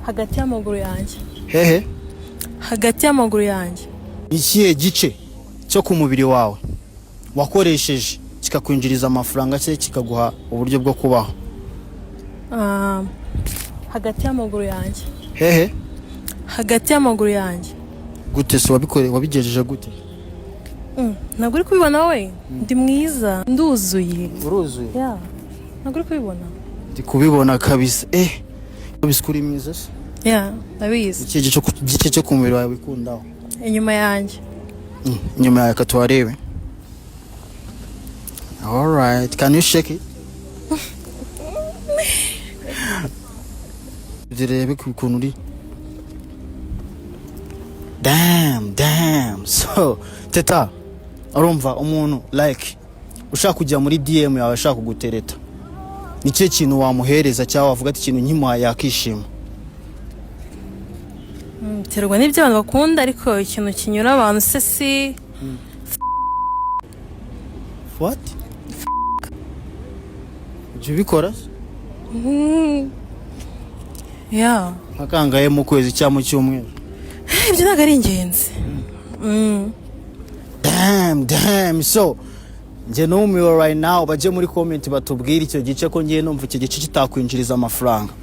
Hagati y'amaguru yanjye. Hehe? Hagati y'amaguru yanjye. Ni ikihe gice cyo ku mubiri wawe wakoresheje kikakwinjiriza amafaranga se, kikaguha uburyo bwo kubaho? Ah, hagati y'amaguru yanjye. Hehe? Hagati y'amaguru yanjye. Gute se? Wabikore, wabigejeje gute? Ntabwo uri kubibona we? Ndi mwiza, nduzuye. Uruzuye? Yeah, ntabwo uri kubibona? Ndi kubibona kabisa. Kabisa uri mwiza se. Yeah, ndabizi. Ikihe gice cyo ku mubiri wawe wikundaho? Inyuma yanjye. Inyuma yawe, katuharebe. Alright, can you shake it? Zirebe ku ukuntu uri. Damn, damn. So Teta, urumva umuntu like ushaka kujya muri DM yawe, ashaka kugutereta, ni ikihe kintu wamuhereza cyangwa wavuga ati ikintu nkimuhaye yakishima? Biterwa n'ibyo abantu bakunda, ariko ikintu kinyura abantu se si What? Ujya ubikora? Yeah. Nka kangahe mu kwezi cyangwa mu cyumweru? Ibyo ntabwo ari ingenzi. Damn, damn. So njye numiwe right now. Bajye muri comment batubwire icyo gice, ko ngiye numva icyo gice kitakwinjiriza amafaranga.